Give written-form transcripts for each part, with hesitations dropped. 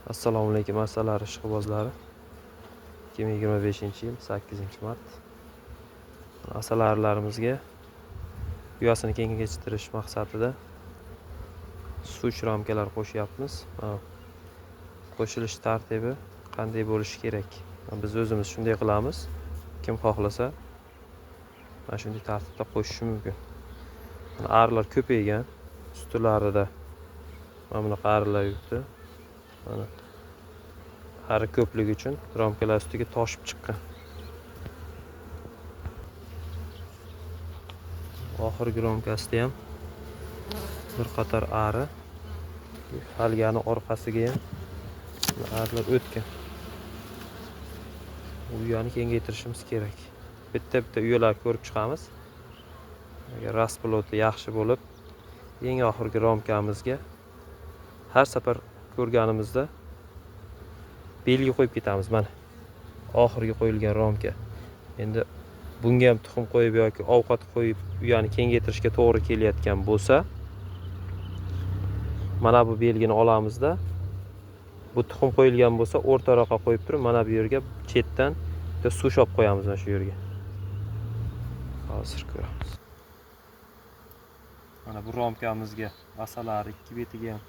Assalomu alaykum asalari ishqibozlari. 2025-yil 8-mart. Asalarilarimizga uyasini kengayshtirish maqsadida suv ramkalar qo'shyapmiz. Qo'shilish tartibi qanday bo'lishi kerak? Biz o'zimiz shunday qilamiz. Kim xohlasa mana shunday tartibda qo'shishi mumkin. Mana arilar ko'paygan, ustilarida mana bunaqa arilar yuribdi. Mana ari ko'pligi uchun ramkalar ustiga toshib chiqqan. Oxirgi ramkasida ham bir qator ari, falgani orqasiga ham arilar o'tgan. Uyani kengaytirishimiz kerak. Bitta-bitta uyalar ko'rib chiqamiz. Agar rasploti yaxshi bo'lib, eng oxirgi ramkamizga har safar ko'rganimizda belgi qo'yib ketamiz. Mana oxirgi qo'yilgan ramka. Endi bunga ham tuxum qo'yib yoki ovqat qo'yib uyani kengaytirishga to'g'ri kelayotgan bo'lsa, mana bu belgini olamizda, bu tuxum qo'yilgan bo'lsa o'rtaroqqa qo'yib turib, mana bu yerga chetdan bitta suv shop qo'yamiz mana shu yerga. Hozir ko'ramiz. Mana bu ramkamizga asalari ikki betiga ham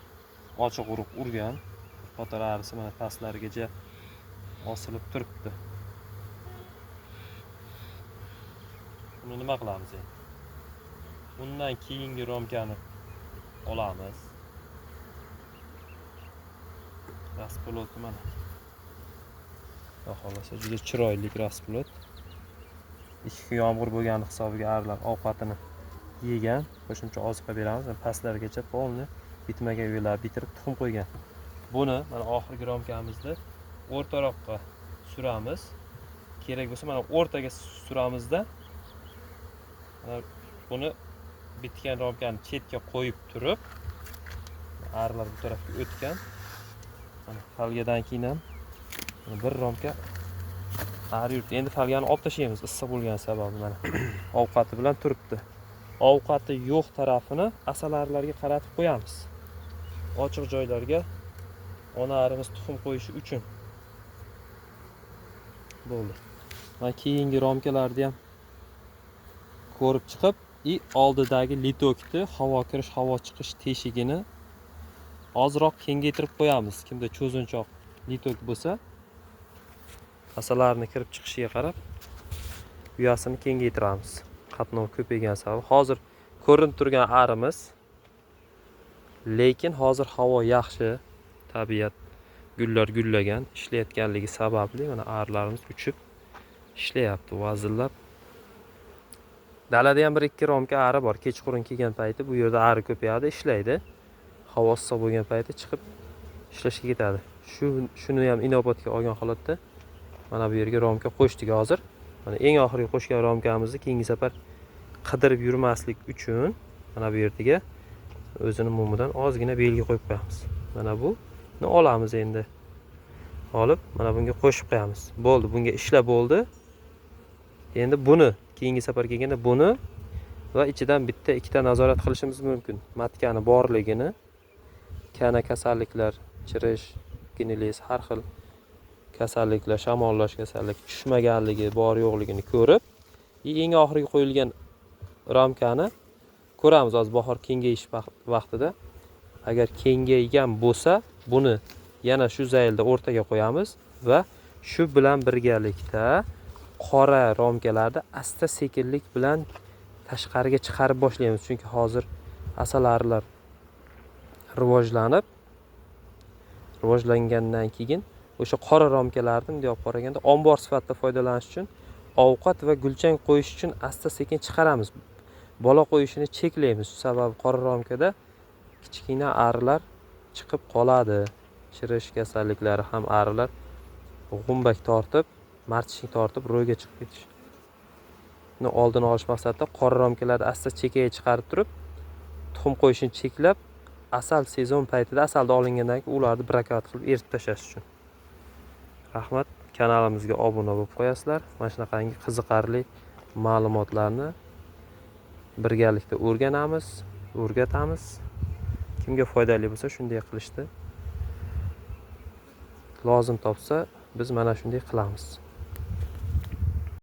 ochiq urug' urgan. Qator arisi mana pastlarigacha osilib turibdi. Buni nima qilamiz endi? Bundan keyingi ramkani olamiz. Rasploti mana. Xudo xohlasa juda chiroyli rasplot. 2 kun yomg'ir bo'lgani hisobiga arilar ovqatini yegan, qo'shimcha oziqa beramiz. Pastlargacha polni bitmagan uylar bitirib tuxum qo'ygan. Buni mana oxirgi ramkamizda o'rtaroqqa suramiz. Kerak bo'lsa mana o'rtaga suramizda mana buni bitgan ramkani chetga qo'yib turib, arilar bu tarafga o'tgan. Mana falgadan keyin ham bir ramka ari yuribdi. Endi falgani olib tashlaymiz, issiq bo'lgani sababli mana ovqati bilan turibdi. Ovqati yo'q tarafini asalarilarga qaratib qo'yamiz. Ochiq joylarga ona arimiz tuxum qo'yishi uchun. Bo'ldi. Mana keyingi ramkalarni ham ko'rib chiqib, oldidagi litokni havo kirish, havo chiqish teshigini ozroq kengaytirib qo'yamiz. Kimda cho'zinchoq litok bo'lsa, asalarining kirib chiqishiga qarab uyasini kengaytiramiz. Qatnov ko'paygan sabab hozir ko'rinib turgan arimiz, lekin hozir havo yaxshi, tabiat gullar gullagan, ishlayotganligi sababli mana arilarimiz uchib ishlayapti, vazillab. Dalada ham 1-2 ramka ari bor. Kechqurun kelgan payti bu yerda ari ko'payadi, ishlaydi. Havo issiq bo'lgan payti chiqib ishlashga ketadi. Shuni ham inobatga olgan holatda mana bu yerga ramka qo'shdik hozir. Mana eng oxirgi qo'shgan ramkamizni keyingi safar qidirib yurmaslik uchun mana bu yerga o'zini mumidan ozgina belgi qo'yib qo'yamiz. Mana buni olamiz endi. Olib mana bunga qo'shib qo'yamiz. Bo'ldi, bunga ishlab bo'ldi. Endi buni keyingi safar kelganda buni va ichidan bitta ikkita nazorat qilishimiz mumkin. Matkani borligini, kana kasalliklar, chirish, gnilis, har xil kasalliklar, shamollash kasallik tushmaganligi, bor yo'qligini ko'rib, eng oxirgi qo'yilgan ramkani ko'ramiz hozir bahor kengayish vaqtida. Agar kengaygan bo'lsa, buni yana shu zaylda o'rtaga qo'yamiz va shu bilan birgalikda qora ramkalarni asta sekinlik bilan tashqariga chiqarib boshlaymiz. Chunki hozir asalarilar rivojlangandan keyin o'sha qora ramkalarni bunday olib qaraganda ombor sifatida foydalanish uchun, ovqat va gulchang qo'yish uchun asta sekin chiqaramiz. Bola qo'yishini cheklaymiz. Shu sabab qora ramkada kichkina arilar chiqib qoladi. Chirish kasalliklari ham arilar g'umbak tortib, martishlik tortib ro'yga chiqib ketish. Buni oldini olish maqsadida qora ramkalarni asta chekkaga chiqarib turib, tuxum qo'yishini cheklab, asal sezon paytida asalni olingandan keyin ularni brakat qilib eritib tashlash uchun. Rahmat, kanalimizga obuna bo'lib qo'yasizlar. Mana shunaqangi qiziqarli ma'lumotlarni birgalikda o'rganamiz, o'rgatamiz. Kimga foydali bo'lsa shunday qilishni Lozim topsa, biz mana shunday qilamiz.